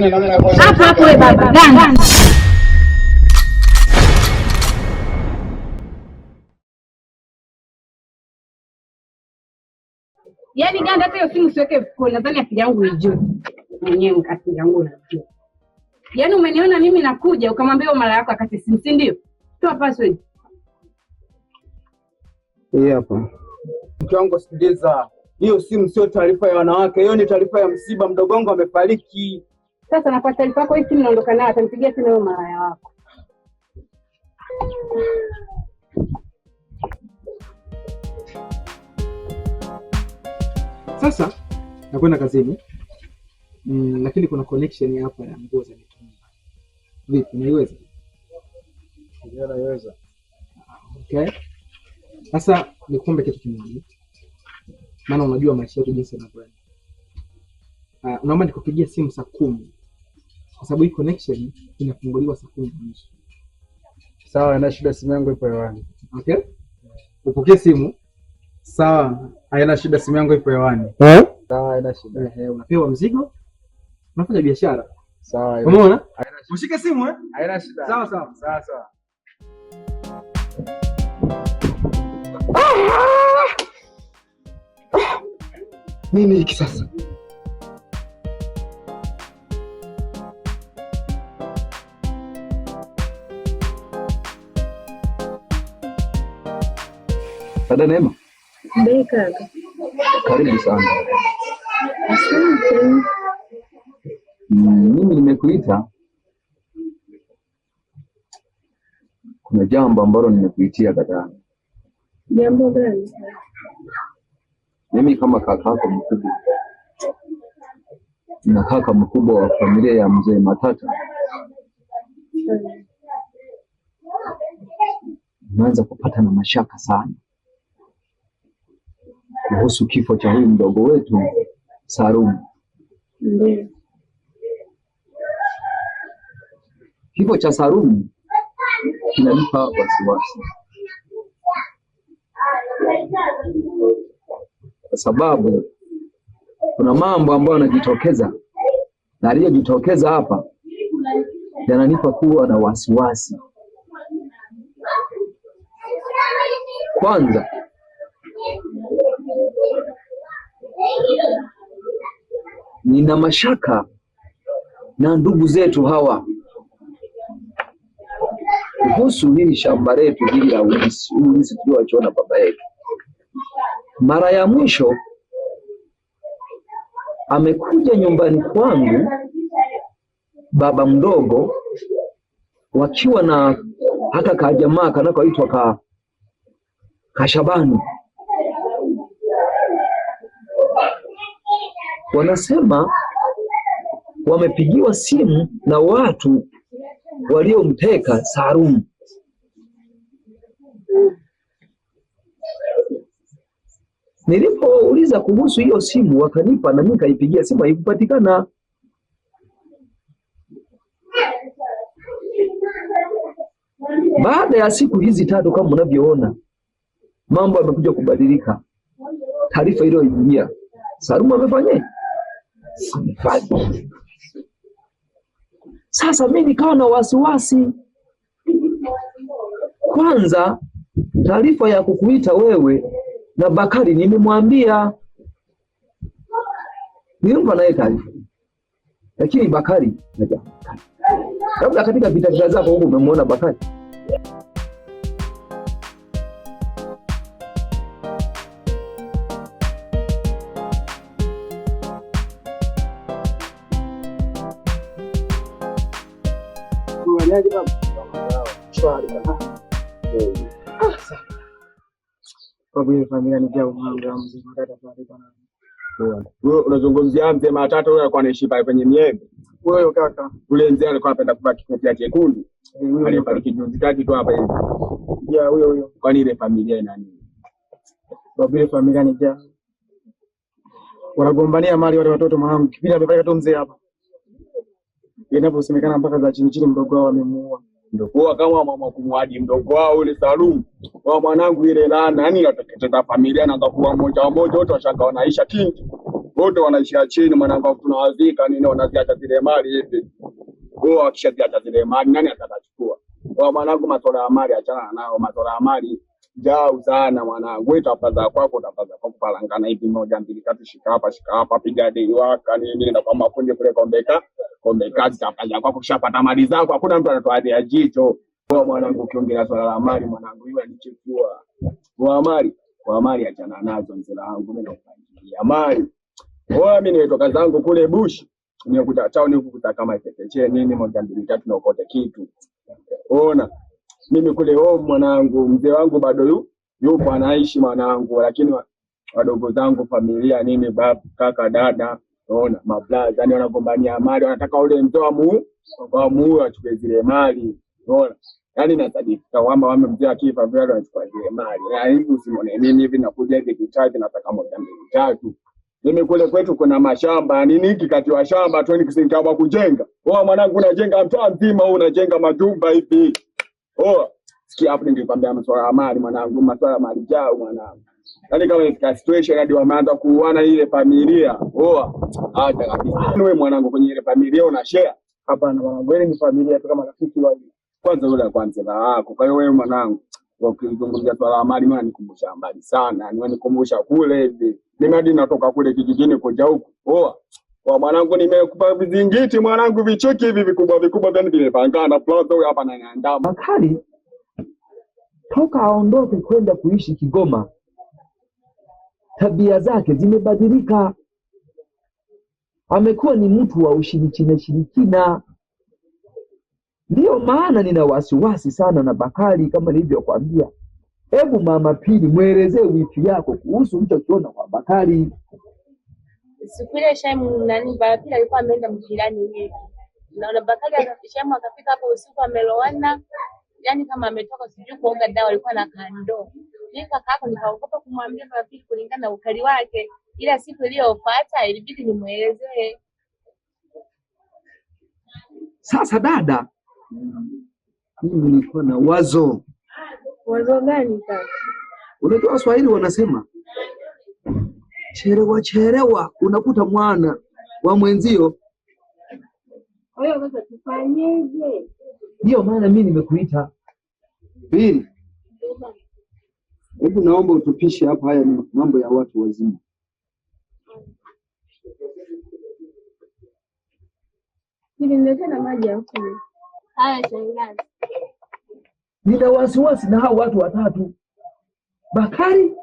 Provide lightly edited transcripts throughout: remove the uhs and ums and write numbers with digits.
Hapo hapo wewe baba. Ganda. Yaani ganda hata hiyo simu siweke mfukoni, nadhani akili yangu ijue. Mwenyewe akili yangu unajua. Yaani umeniona mimi nakuja ukamwambia mara yako akati simu, si ndio? Toa password. Hii hapa. Mke wangu sikiliza, hiyo simu sio taarifa ya wanawake, hiyo ni taarifa ya msiba. Mdogo wangu amefariki. Sasa na kwa taarifa yako hii simu naondoka nayo, atanipigia tena huyo malaya wako. Sasa nakwenda kazini. Lakini kuna connection hapa ya nguo za mitumba. Vipi, unaiweza? Ndio naiweza. Okay. Sasa nikuombe kitu kimoja, maana unajua maisha yetu jinsi yanavyoenda. Naomba nikupigie simu saa 10 kwa sababu hii connection inafunguliwa saa 10:30. Sawa, haina shida, simu yangu ipo hewani. Okay? Upokee simu. Sawa, haina shida, simu yangu ipo hewani. Eh? Sawa, haina shida. Unapewa mzigo, unafanya biashara. Sawa. Umeona? Ushike simu eh? Haina shida. Sawa sawa. Sawa sawa. Nini hiki sasa? Dada Neema, Bei kaka. karibu sana. Asante. Mimi nimekuita, kuna jambo ambalo nimekuitia dada. Jambo gani? Mimi kama kakako mkubwa na kaka mkubwa wa familia ya mzee Matata, nimeanza kupata na mashaka sana kuhusu kifo cha huyu mdogo wetu Sarumu. Ndio. Kifo cha Sarumu kinanipa wasiwasi, kwa sababu kuna mambo ambayo yanajitokeza na aliyojitokeza hapa yananipa kuwa na wasiwasi. Kwanza, nina mashaka na ndugu zetu hawa kuhusu hili shamba letu hili la ulisi, huu ulisi tulioachiwa baba yetu. Mara ya mwisho amekuja nyumbani kwangu baba mdogo, wakiwa na hata kajamaa kanakoitwa Kashabani. Wanasema wamepigiwa simu na watu waliomteka Sarumu. Nilipouliza kuhusu hiyo simu wakanipa, na mimi nikaipigia simu, haikupatikana. Baada ya siku hizi tatu, kama mnavyoona, mambo yamekuja kubadilika. Taarifa iliyoingia, Sarumu amefanyaje? Amefariki. Sasa mimi nikawa na wasiwasi. Kwanza taarifa ya kukuita wewe na Bakari nimemwambia, nilimpa naye taarifa, lakini Bakari labda katika vita vita zako huko umemwona Bakari. Wewe unazungumzia mzee Matata, huyo alikuwa anaishi pale kwenye miembe. Wewe kaka. Ule mzee alikuwa anapenda kuvaa kikofia chekundu. Alifariki juzi kati tu hapa hivi. Ya huyo huyo. Kwani ile familia ina nini? Babu, ile familia ni jaa. Wanagombania mali wale watoto mwanangu. Kipindi amefariki tu mzee hapa. Inaposemekana mpaka za chini chini mdogo wao amemuua. Ndio kwa kama mama kumwaji mdogo wao ule Salumu. Wa mwanangu ile laana, yani inateketeza familia na kuwa mmoja mmoja wote washanga wanaisha kingi. Wote wanaishia chini mwanangu, afu tunawazika nini, wanaziacha zile mali hivi. Kwa wakishaziacha zile mali nani atakachukua? Kwa mwanangu, masuala ya mali achana nao, masuala ya mali jau sana mwanangu. Wewe tapaza kwako, tapaza kwako, palangana hivi, moja mbili tatu, shika hapa, shika hapa, piga dei waka nini, nenda kwa mafundi kule kombeka kombe kazi, tapaza kwako, kishapata mali zako, hakuna mtu anatoa jicho. Kwa mwanangu, ukiongelea swala la mali mwanangu, iwe nichukua kwa mali, kwa mali achana nazo mzee wangu, mimi nakupangilia mali. Oa, mimi nimetoka zangu kule bush, nimekuta chao nikukuta kama ipekeche nini, moja mbili tatu na ukote kitu. Ona, mimi kule home mwanangu, mzee wangu bado yupo anaishi mwanangu, lakini wadogo zangu familia nini, babu kaka dada, ona mablaza, yani wanagombania mali, wanataka ule mzee wa mu achukue zile mali. Unaona? Yaani nasadikika kwamba wame mzee akifa vile wanachukua zile mali. Na hivi usimwone mimi hivi nakuja hivi kitatu nataka moja mbili tatu. Mimi kule kwetu kuna mashamba, nini hiki kati wa shamba tu ni kujenga. Oa mwanangu, unajenga mtaa mzima huu, unajenga majumba hivi. Oa, sikia hapo ningekwambia masuala ya mali mwanangu, masuala ya mali jao mwanangu. Yaani kama ifika situation hadi wameanza kuuana ile familia. Oa, acha kabisa. Wewe mwanangu kwenye ile familia una share. Hapana mwanangu, ile ni familia tu kama rafiki wa kwanza yule kwanza na wako. Kwa hiyo wewe mwanangu, ukizungumzia swala la mali mimi nikumbusha mbali sana. Nikumbusha kule hivi. Mimi hadi natoka kule kijijini kuja huku. Oa. Kwa mwanangu nimekupa vizingiti mwanangu, vicheki hivi vikubwa vikubwa vya vimepangana plaza huyu hapa ananiandama. Bakari toka aondoke kwenda kuishi Kigoma, tabia zake zimebadilika. Amekuwa ni mtu wa ushirikina shirikina. Ndiyo maana nina wasiwasi sana na Bakari kama nilivyokuambia. Hebu mama Pili, mwelezee wifi yako kuhusu ulichokiona kwa Bakari. Siku ile Shaimu nani baba Pili alikuwa ameenda mjirani hivi. Naona Bakari Shaimu akafika hapo usiku amelowana, yani kama ametoka sijui kuoga dawa, alikuwa na kandoo. Mimi kaka yako nikaogopa kumwambia baba Pili kulingana na ukali wake, ila siku iliyofuata ilibidi nimuelezee. Sasa dada, mimi nilikuwa na wazo. Wazo gani kaka? Unajua Waswahili wanasema chelewa chelewa unakuta mwana wa mwenzio. Kwa hiyo sasa tufanyeje? Ndiyo maana mimi nimekuita. Pili, hebu naomba utupishe hapa, haya ni mambo ya watu wazima. Nilimletea na maji ya kunywa. Haya shangazi. Nina wasiwasi na hao watu watatu, Bakari,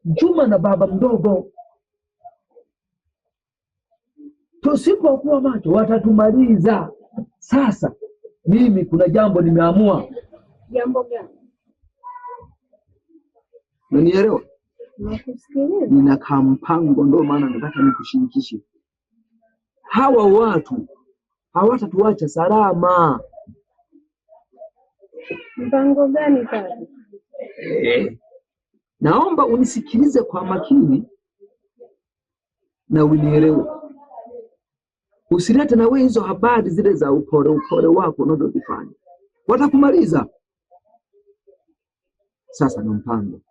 Juma na baba mdogo. Tusipokuwa macho watatumaliza. Sasa mimi kuna jambo nimeamua. Jambo gani? Unanielewa? Nakusikiliza. Nina kampango, ndio maana nataka nikushirikishe. Hawa watu hawatatuacha salama. Mpango gani kaka? Naomba unisikilize kwa makini na unielewe. Usilete na wewe hizo habari zile za upole upole wako unazozifanya, watakumaliza. Sasa na mpango.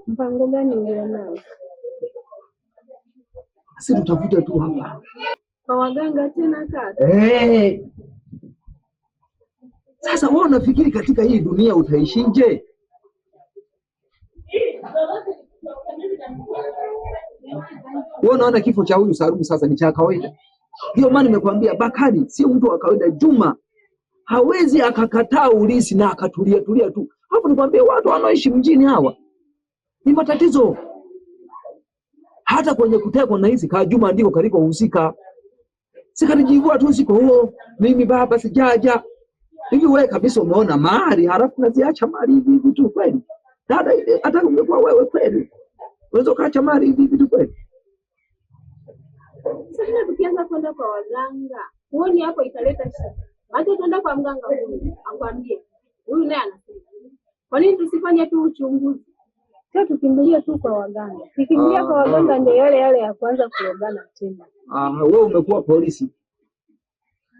Mpango gani ulionao? Sisi tutafute tu hapa. Kwa waganga tena kaka? Sasa wewe unafikiri katika hii dunia utaishije? Wewe unaona kifo cha huyu Salumu sasa ni cha kawaida. Ndio maana nimekuambia Bakari sio mtu wa kawaida. Juma hawezi akakataa ulisi na akatulia tulia tu. Hapo nikwambie watu wanaoishi mjini hawa ni matatizo. Hata kwenye kutekwa na hizi Juma ndiko kaliko husika. Sikanijivua tu usiku huo, mimi baba sijaja. Hivi wewe kabisa umeona mali halafu unaziacha mali hivi hivi tu kweli? Dada, hata ungekuwa wewe kweli unaweza ukaacha mali hivi hivi tu kweli? Sasa tukianza kwenda kwa waganga, huoni hapo italeta shida. Maana tuenda kwa mganga huyu akwambie huyu naye anasema. Kwa nini tusifanye tu uchunguzi? Sio tukimbilie tu kwa waganga. Tukimbilia kwa waganga ndio yale yale ya kuanza kulogana tena. Wewe umekuwa polisi.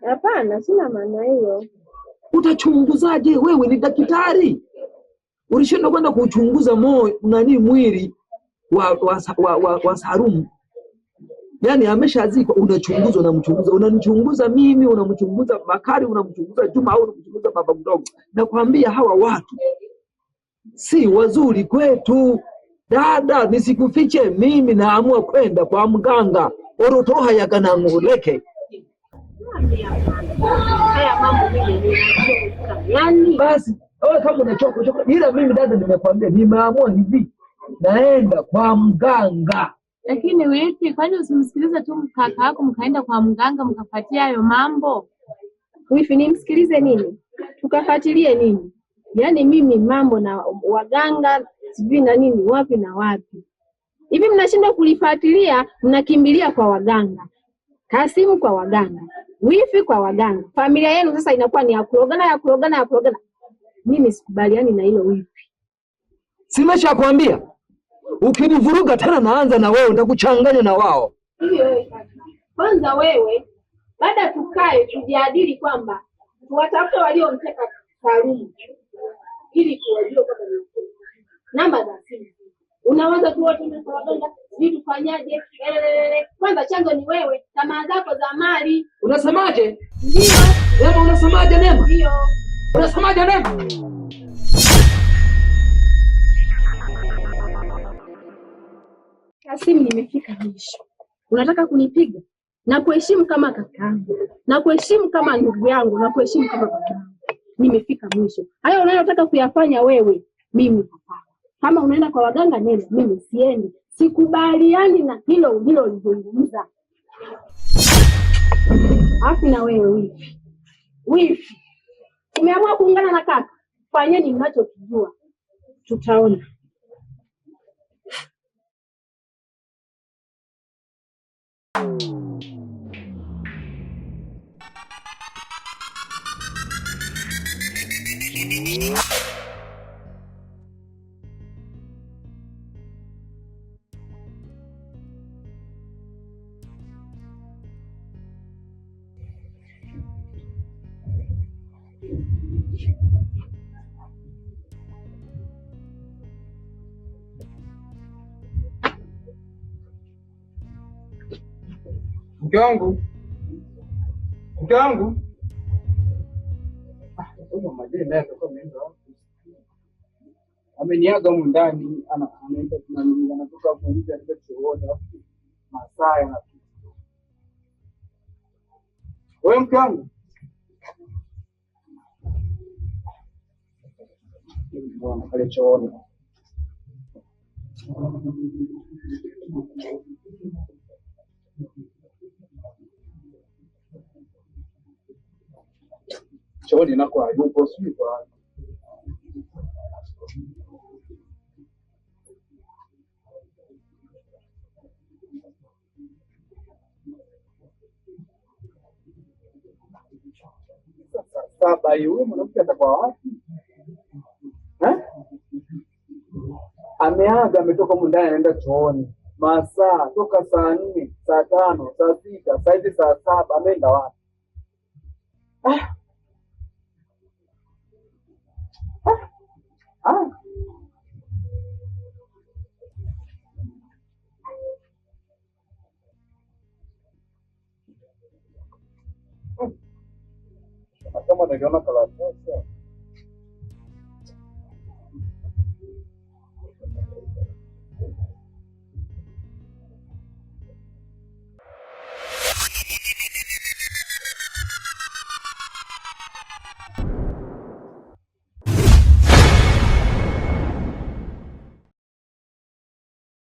Hapana, sina maana hiyo. Utachunguzaje? Wewe ni daktari, ulishindwa kwenda kuchunguza moyo nani mwili, wa Sarumu. Yaani ameshazikwa, unachunguzwa, unamchunguza, unanichunguza mimi, unamchunguza Bakari, unamchunguza Juma au unamchunguza baba mdogo. Nakwambia hawa watu si wazuri kwetu. Dada, nisikufiche, mimi naamua kwenda kwa mganga orotoha yakanang'oleke. Haya mambo mimi nimechoka. Yaani Basi wewe kama unachoka choka, ila mimi dada, nimekwambia nimeamua hivi, naenda kwa mganga. Lakini wifi, kwani usimsikilize tu kaka yako mkaenda kwa mganga mkafuatia hayo mambo? Wifi, nimsikilize nini? Tukafuatilie nini? Yaani mimi mambo na waganga sijui na nini wapi na wapi. Hivi mnashindwa kulifuatilia, mnakimbilia kwa waganga. Kasimu kwa waganga, wifi kwa waganga. Familia yenu sasa inakuwa ni ya kurogana, ya kurogana, ya kurogana. Mimi sikubaliani na hilo wifi. Simeshakwambia ukinivuruga tena naanza na wewe, nitakuchanganya na wao. Hivi wewe kaka, kwanza wewe baada tukae tujadili kwamba tuwatafute waliomteka Salumu ili tuwajue kwamba ni ukweli. Namba za simu unaweza tu wote kwa waganga, sijui tufanyaje. Elelele. Kwanza chanzo ni wewe, tamaa zako za mali. Unasemaje? Ndio, Neema, unasemaje Neema? ndio. Unasemaje Neema? Kasimu, nimefika mwisho. Unataka kunipiga? Na kuheshimu kama kakaangu, na kuheshimu kama ndugu yangu, na kuheshimu kama baba yangu. Nimefika mwisho. Hayo unayotaka kuyafanya wewe, mimi hapana. Kama unaenda kwa waganga nenda, mimi siendi. Sikubaliani na hilo ulilolizungumza. Alafu na wewe wifi, wifi, umeamua kuungana na kaka, fanyeni mnachokijua, tutaona. Mke wangu, mke wangu. Ah, huyo majani naye atakuwa ameenda wapi? Ameniaga humu ndani, anaenda nani, anatoka hapo nje anaenda chooni, alafu masaa yanapita. Wewe mke wangu. Bwana pale chooni. Chooni nako hayupo, sijui kwa wapi. Saa saba hiyo, huyu mwanamke atakuwa wapi? Eh? Ameaga, ametoka humu ndani anaenda chooni. Masaa toka saa 4, saa 5, saa 6, saa hizi saa 7, ameenda wapi? Ah. Ah. Ah. Kama niliona karatasi.